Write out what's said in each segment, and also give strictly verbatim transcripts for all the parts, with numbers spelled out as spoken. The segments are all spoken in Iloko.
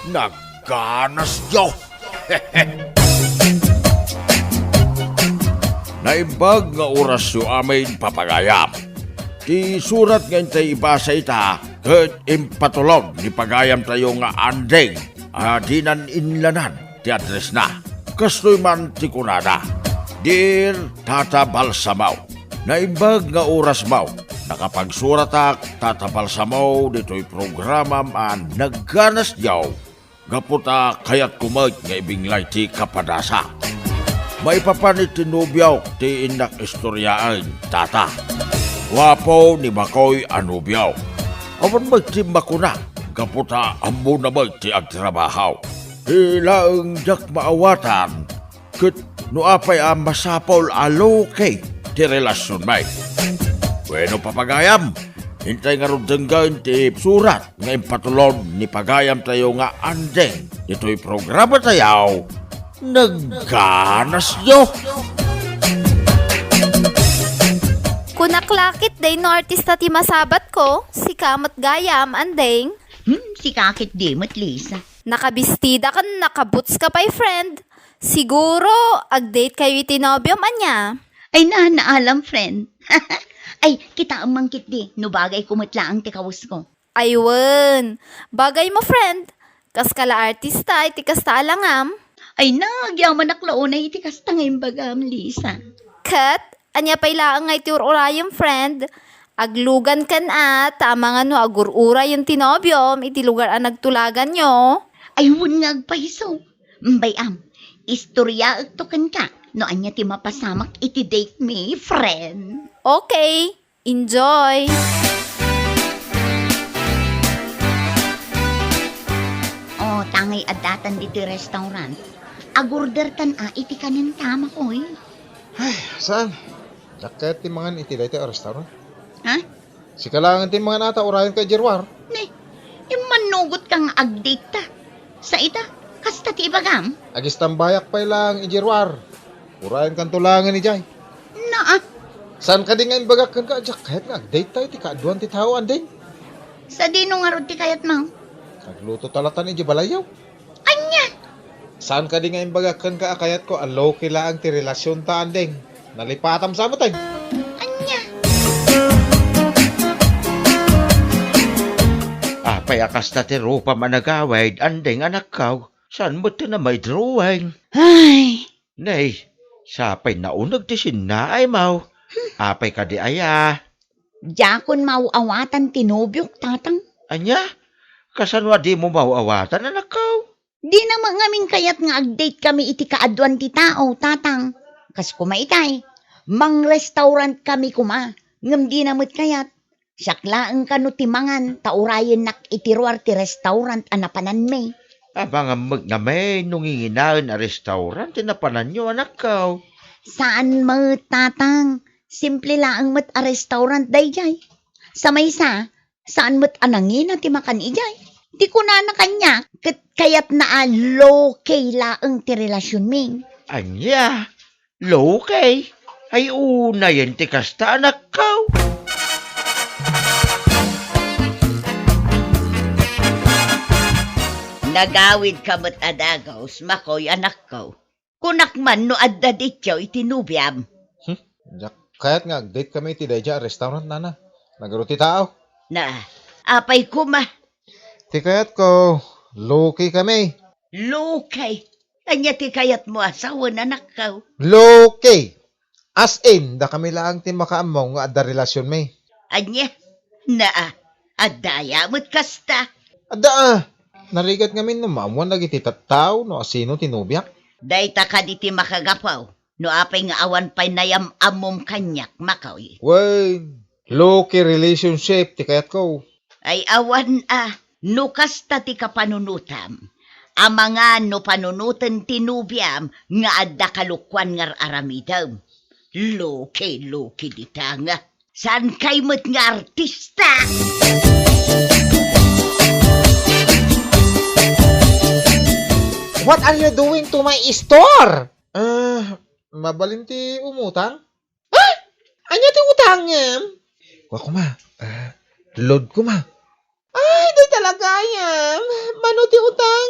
Nagganasyo! Naimbag nga orasyo amin, papagayam. Ti surat nga intay ibasa ita ket impatulod ni pagayamtayo nga Andeng a dinan inlanan ti addressna. Kastoy man ti kunada, "Dear Tata Balsamo, naimbag nga orasmo, nakapagsuratak, Tata Balsamo, ditoy programam a Nagganasyo, gapu ta kayatko met nga ibinglay ti kapadasa. Maipapan iti nobiok ti innak istoriaen, Tata. Guapo ni bakoy a nobio. Awan met ti makuna, gapu ta ammona met ti agtrabaho. Ti laeng diak maawatan, ket no apay a masapul a low-key ti relasionmi." Bueno, papagayam, intay ngarud denggen ti surat nga impatulod ni pagayamtayo nga Andeng ditoy programatayo, Nagganasyo! Kunak la ketdi no artista ti masabatko, sika met gayam, Andeng. Hmm, sika ketdi met, Lisa. Nakabistida ken nakaboots ka pay, friend. Siguro, ag-date kayo iti nobiom, ania? Ay, na, naalam, friend. Ay, kitaem man ketdi, no bagayko met laeng ti kawesko. Ay wen, bagaymo, friend. Kas ka la artista iti kasta a langam. Ay na, agyamanak la unay iti kasta nga imbagam, Lisa. Ket, ania pay laeng nga iti ur-urayem, friend? Aglugan ken a, ta amangan no agur-urayen ti nobiom iti lugar a nagtulaganyo. Ay wen nga agpayso. Bay-am, istoriaekto kenka no ania ti mapasamak iti date mi, friend. Okay. Enjoy! O, tangay addatan ditoy restaurant. Agordertan a iti kanen ta, makoy. Ay, saan? Diak kayat ti mangan iti daytoy a restaurant. Ha? Sika laeng ti mangan ata, urayenka idiay ruar. Ne, immannugotka nga ag-date ta. Sa ita, kasta ti ibagam? Agistambayak pay laeng idiay ruar. Urayenkanto laengen idiay. Naa. Saan kadi nga imbagak kenka a diak kayat nga ag-date ta iti kaaduan ti tao, Andeng? Sadino ngarud ti kayatmo? Agluto ta latan idiay balayyo. Ania? Saan kadi nga imbagak kenka a kayatko a low-key laeng ti relasionta, Andeng? Nalipatam sa met, ay. Ania? Apay a kasta ti rupam a nagawid, Andeng, anakko? Saan met ti na may drawing? Ay! Nay, sapay nauneg ti sinnaaymo. Apay kadi aya? Diakon maaw-awatan ti nobiok, tatang. Ania? Kasano a dimo maaw-awatan, anakko? Dina met ngamin kayat nga ag-date kami iti kaaduan ti tao, tatang. Kas koma itay, mangrestaurant kami koma, ngem dina met kayat. Siak laeng kano ti mangan, ta urayennak iti ruar ti restaurant a napananmi. Amangan met ngamin no nginginaen a restaurant ti napananyo, anakko. Saan met, tatang. Simple laeng met a restaurant daydiay. Sa maysa, saan met a nangina ti makan idiay. Ti kunana kaniak, ket kayatna a low-key laeng ti relasionmi. Ania? Low-key? Ay, unayen ti kasta, anakko. Nagawidka met a dagus, makoy, anakko. Kunak man no adda detail iti nobiam. Hmm? Diak kayat nga ag-date kami iti daydiay a restaurant, nana. Nagaro ti tao. Na, apay koma? Ti kayatko, low-key kami. Low-key? Ania ti kayatmo a sawen, anakko? Low-key. As in, dakami laeng ti makaammo nga adda relasionmi. Ania? Naa, adda aya met kasta? Adda a. Narigat ngamin no maammoan dagiti tattao no asino ti nobiak. Dayta kadi ti makagapu no apay nga awan pay nayam-ammom kaniak, makoy. Wen, low-key relationship ti kayatko. Ay awan a, no kasta ti kapanunotam, amangan no panunoten ti nobiam nga adda kalokuan nga ar-aramidem. Low-key, low-key dita nga. Saankay met nga artista? What are you doing to my store? Ah, mabalin ti umutang? Ah! Ania ti utangem? Wa koma, ah, load koma. Ay, di talaga, yam. Mano ti utang?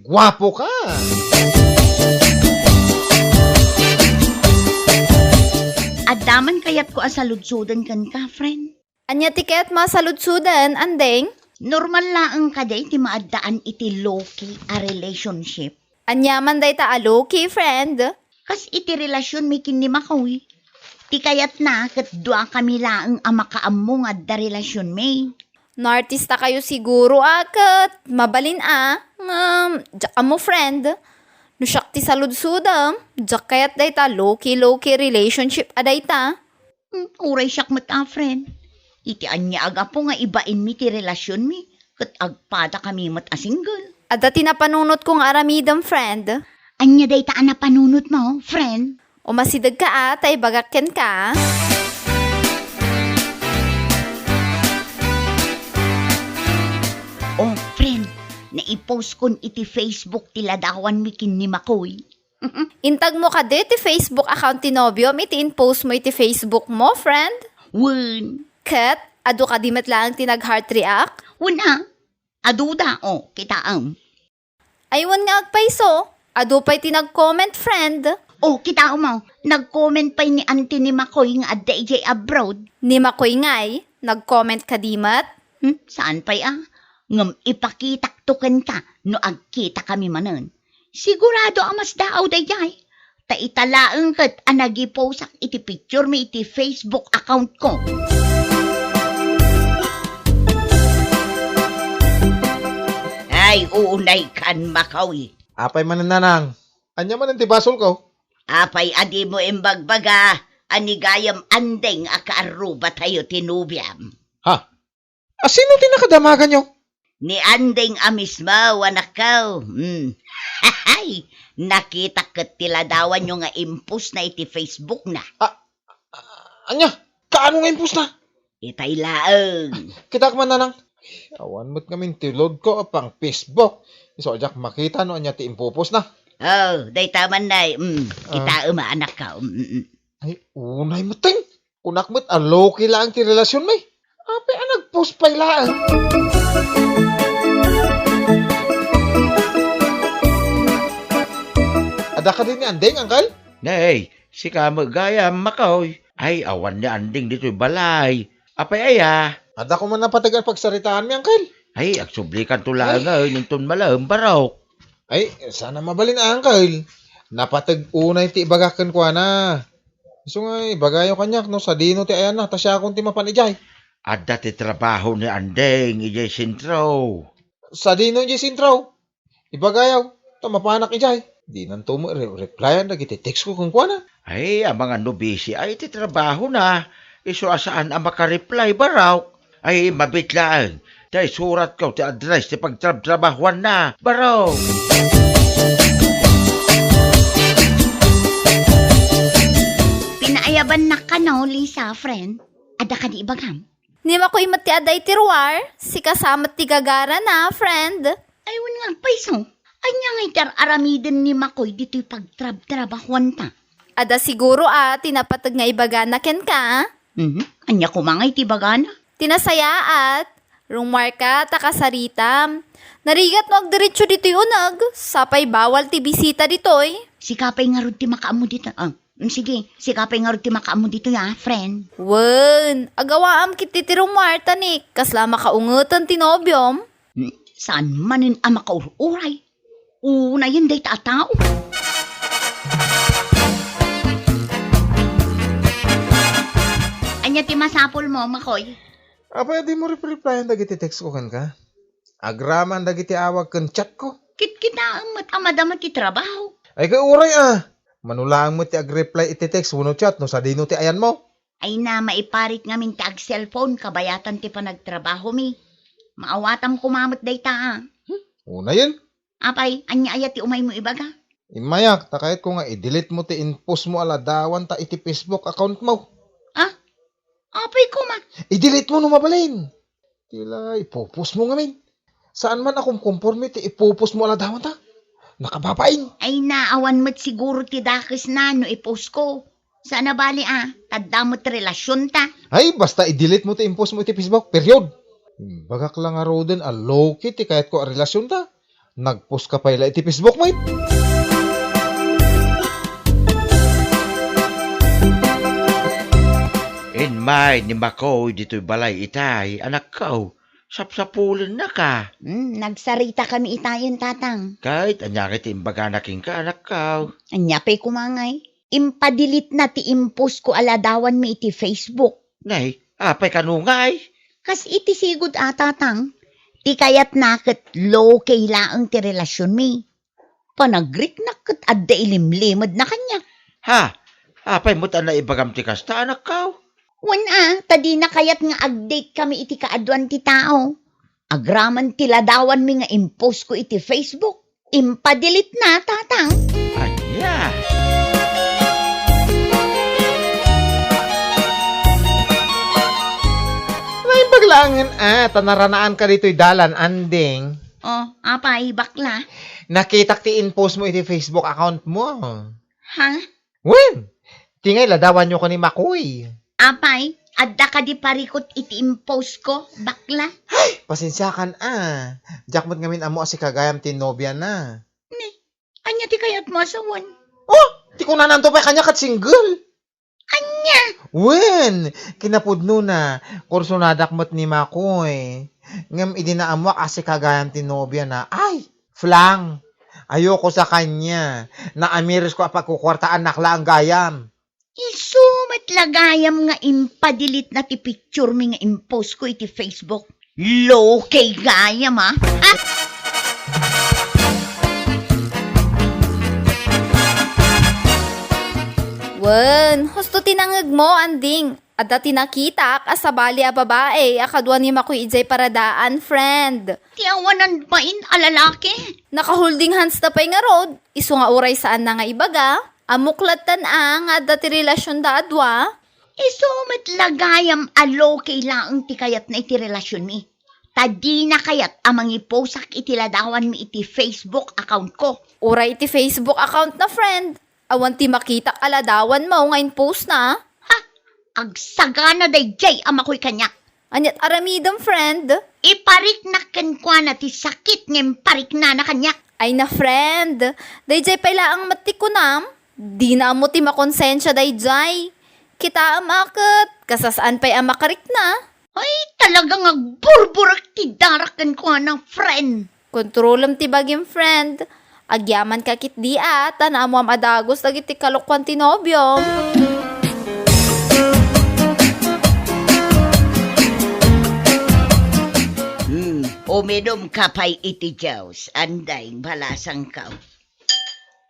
guapo ka. Adda man kayatko a saludsoden kenka, friend. Ania ti kayatmo a saludsoden, Andeng? Normal laeng kadi ti maaddaan iti low-key a relationship? Ania man dayta a low-key, friend? Kas iti relationmi ken ni Makoy, ti kayatna ket duakami laeng a makaammo nga adda relationmi. No artista kayo siguro a ket mabalin a, ngem diak ammo, friend. No siak ti saludsodem, diak kayat dayta low-key, low-key relationship a dayta. Hmm, uray siak met a, friend. Iti ania a gapu nga ibainmi ti relationmi, ket agpadakami met a single. Adda ti napanunotko nga aramidem, friend. Ania dayta a napanunotmo, friend? Umasidegka a, ta ibagak kenka. Oh, friend, naipustkon iti Facebook ti ladawanmi ken ni Makoy. Intagmo kadi ti Facebook account ti nobiom iti inpostmo iti Facebookmo, friend? Wen. Ket, adu kadi met laeng ti nag-heart react? Wen a. Aduda, o, kitaem. Ay, wen nga agpayso. Adu pay ti nag-comment, friend. O, kitaem a. Nag-comment pay ni Auntie ni Makoy nga adda idiay abroad. Ni Makoy ngay, nag-comment kadi met? Hmm, saan pay a? Ngem ipakitakto kenka no agkitakami manen. Sigurado a masdaaw daydiay. Ta ita laeng ket a nagiposak iti picturemi iti Facebook accountko. Ay, unaykan, Makoy. Apay manen, nanang? Ania manen ti basolko? Apay a dimo imbagbaga a ni gayam Andeng a kaarrubatayo ti nobiam? Ha? A sino ti nakadamaganyo? Ni Andeng a mismo, anakko. Hmm. Hay, nakitak ket ti ladawanyo nga impostna iti Facebookna. A-, a-, ania? Kaano nga impostna? Itay laeng. Kitaek man, nanang. Awan met ngamin ti loadko a pang-Facebook. Isu a diak makita no ania ti impopostna. Oh, dayta man, nay. Hmm, kitaem a, anakko. Hmm, hmm. Ay, unay met, Teng. Kunak met a low-key laeng ti relasionmi. Apay a nag-post pay laeng? Adda kadi ni Andeng, angkel? Nay, sika met gayam, Makoy. Ay, awan ni Andeng ditoy balay. Apay aya? Adda koma napateg a pagsaritaanmi, angkel. Ay, agsublikanto laeng, ay, inton malem, barok. Ay, saan a mabalin, angkel. Napateg unay ti ibagak kenkuana. Isu nga ibagayo kaniak no sadino ti ayanna, ta siakon ti mapan idiay. Adda ti trabaho ni Andeng idiay sentro. Sadino idiay sentro? Ibagayo, ta mapanak idiay. Dinanto met re-, replyan dagiti textko kenkuana. Ay, amangan no busy ay ti trabahona. Isu a saan a makareply, barok. Ay, mabiit laeng. Ta isuratko ti address ti pagtrabtrabahuanna, barok. Pinaayabannak kano, Lisa, friend? Adda kadi ibagam? Ni Makoy met ti adda iti ruar, sika sa met ti gagarana, friend. Ay, wen nga agpayso. Ania ngay ti ar-aramiden ni Makoy ditoy pagtrabtrabahuanta? Adda siguro a ti napateg nga ibagana kenka, a? Mhm. Ania koma ngay ti ibagana? Ti nasayaat, rumuarka ta kasaritam. Narigat no agdiretso ditoy uneg, sapay bawal ti bisita ditoy. Sika pay ngarud ti makaammo ditoy. Ah, mm, sige, sika pay ngarud ti makaammo ditoy, ah, friend. Wen, agawaam ketdi ti rumuarta, ni kasla makaungetan ti nobiom. Hmm, saan manen a makaur-uray? Unayen dayta a tao. Ania ti masapulmo, Makoy? Apay a dimo repreplyan dagiti textko kenka? Agraman dagiti awag ken chatko. Kitkitaem met a madama ti trabaho. Ay, kay uray a! Mano laeng met ti agreply iti text wenno chat no sadino ti ayanmo. Ay na, maiparit ngamin ti ag-cellphone kabayatan ti panagtrabahomi. Maawatam koma met dayta a. Hmm, unayen. Apay, ania aya ti umaymo ibaga? Immayak, ta kayatko nga i-delete mo ti inpostmo a ladawanta iti Facebook accountmo. Ah? Apay koma? I-delete mo no mabalin. Ti la, ipopost mo ngamin. Saan man a kumkomporme ti ipopost mo a ladawanta? Nakababain! Ay, naawan met siguro ti dakesna no ipost ko. Saan a bali a, tadda met relasyonta. Ay, basta i-delete mo ti impost mo iti Facebook, period. Bagak la ngaruden a low-key ti kayatko a relasyonta. Nagpost ka pay la iti Facebook met. Immay ni Makoy ditoy balay itay, anakko. Sapsapulennaka. Hmm, nagsaritakami itayen, Tatang. Ket ania ngay ti imbagana kenka, anakko? Ania pay koma ngay? Impa-delete na ti impost ko a ladawanmi iti Facebook. Nay, apay kano ngay? Kas iti sigud a, Tatang, ti kayatna ket low-key laeng ti relasyonmi. Panagriknak ket adda ilimlimedna kaniak. Ha? Apay met a naibagam ti kasta, anakko? Wen a, ta dina kayat nga ag-date kami iti kaaduan ti tao. Agraman ti ladawanmi nga impost ko iti Facebook, impa-delete na, Tatang. Ania? Naimbag laengen a, ta naranaanka ditoy dalan, Anding. Oh, apay, bakla? Nakitak ti impost mo iti Facebook account mo. Ha? Wen, ti ngay ladawanyo ken ni Makoy. Apay, adda kadi parikut iti impost ko, bakla? Ay, pasensiakan a. Diak met ngamin ammo a sika gayam ti nobiana. Ni, ania ti kayatmo a sawen? Oh, ti kunananto pay kaniak ket single. Ania? Wen, kinapudnona, kursonadak met ni Makoy. Ngem idi naammoak a sika gayam ti nobiana, ay, flang. Ayoko sa kanya. Naamiris ko a pagkukuartaannak laeng gayam. Isu met la gayam nga impa-delete na ti picture mi nga impost ko iti Facebook. Low-key gayam, a. Ah! Wen, husto ti nangngegmo, Anding. Adda ti nakitak a sabali a babae a kadua ni Makoy idiay paradaan, friend. Ti awanan bain a lalaki? Naka-holding hands da pay ngarud, isu nga uray saanna nga ibaga, ammok lattan a nga adda ti relasyonda a dua. Isu met la gayam a low-key laeng ti kayatna iti relasyonmi. Ta dina kayat a mangiposak iti ladawanmi iti Facebook account ko. Uray iti Facebook account na, friend. Awan ti makitak a ladawanmo nga impost na. Ha? Agsagana daydiay a Makoy kaniak. Aniat aramidem, friend? Ipariknak kenkuana ti sakit nga impariknana kaniak. Ay na, friend. Daydiay pay laeng met ti kunam. Dina ammo ti makonsensia daydiay. Kitaem a ket, kasasaan pay a makarikna. Ay, talaga nga agburburek ti darak kenkuana, friend. Kontrolem ti bagim, friend. Agyamanka ketdi a, ta naammoam a dagus dagiti kalokuan ti nobiom. Hmm, uminumka pay iti juice, Anding, balasangko.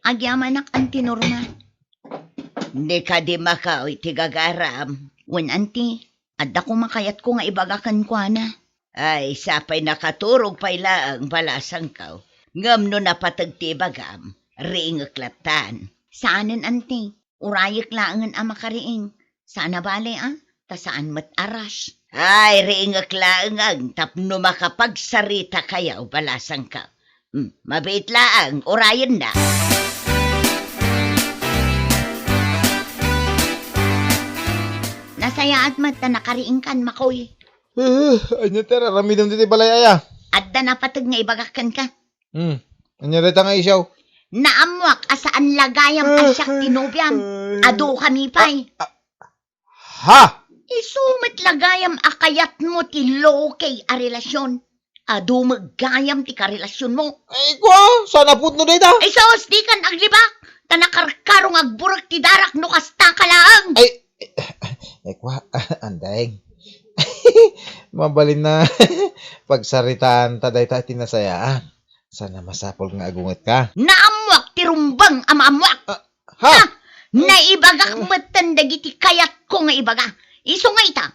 Agyamanak, Auntie Norma. Ni kadi Makoy ti gagaram. Wen, Auntie. Adda koma kayatko nga ibaga kenkuana. Ay, sapay nakaturog pay laeng, balasangko. Ngem no napateg ti ibagam, riingek lattan. Saanen, Auntie. Urayek laengen a makariing. Saan a bale, a? Ta saan met a rush. Ay, riingek laengen tapno makapagsaritakayo, balasangko. Hmm, mabiit laeng, urayenna. Nasayaat met ta nakariingkan, Makoy. Eh, ania ti aramidem ditoy balay, aya? Adda napateg nga ibagak kenka. Hmm, ania dayta nga isyo? Naammoak a saan la gayam a siak ti nobiam. Adu kami pay. Ah, ah, Ha? Isu met la gayam a kayatmo ti low-key a relasyon. Adu met gayam ti karelasyonmo. Ay, kua, saan a pudno dayta? Ay, sus, dikan aglibak. Ta nakarkaro nga agburek ti darak no kasta ka laeng. Ay, ay, kua, Andeng. Mabalin a pagsaritaan ta dayta iti nasayaan. Saan a masapul nga agungetka? Naammoak ti rumbeng a maammoak. Ah, ha? Ha? Naibagak metten dagiti kayatko nga ibaga. Isu nga ita,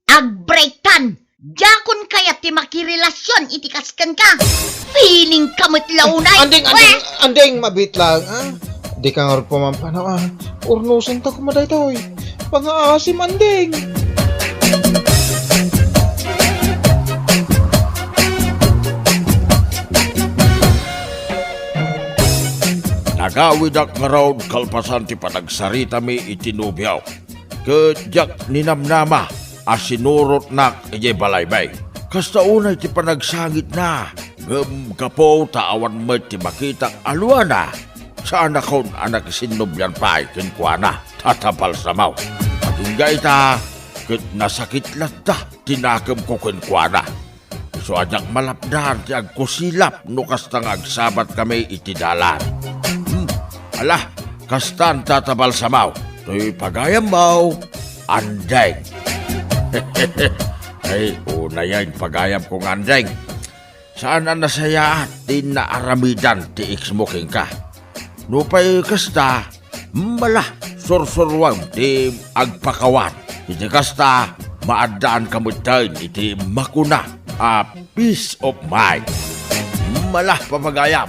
agbreaktan. Diakon kayat ti makirelasyon iti kas kenka. Feeling ka met la unay. Andeng, andeng, andeng, mabiit laeng, ah. Dika ngarud pumampanaw, ah. Urnosenta koma daytoy. Pangaasim, andeng. Awidak ngarud kalpasan ti panagsaritami iti nobiok, ket diak ninamnama a sinurotnak idiay balaymi. Kasta unay ti panagsangitna, ngem gapu ta awan met ti makitak a luana, saanakon a nakisinnobian pay kenkuana, Tata Balsamo. Agingga ita, ket nasakit latta ti nakemko kenkuana. Isu a diak malapdan ti agkusilap no kasta nga agsabatkami iti dalan. Hmm. Ala, kastan, Tata Balsamo, toy pagayammo, Andeng. Ay, unayen pagayamko nga Andeng. Saan a nasayaat ti naaramidan ti ex mo kenka. Nupay kasta, mala, sursuruam ti agpakawan. Iti kasta, maaddaanka metten iti makuna a peace of mind. Mala, papagayam,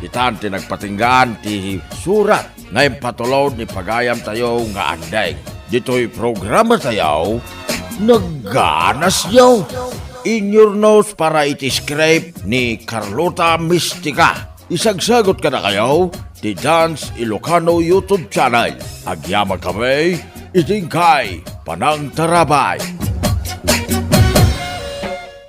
ditan ti nagpatinggaan ti surat nga impatulod ni pagayamtayo nga Andeng. Ditoy programatayo, Nagganasyo! Inyurnos para iti script ni Carlota Mistica. Isagsagot kadakayo ti Dance Ilocano YouTube channel. Agyamankami, iti inkay panangtarabay.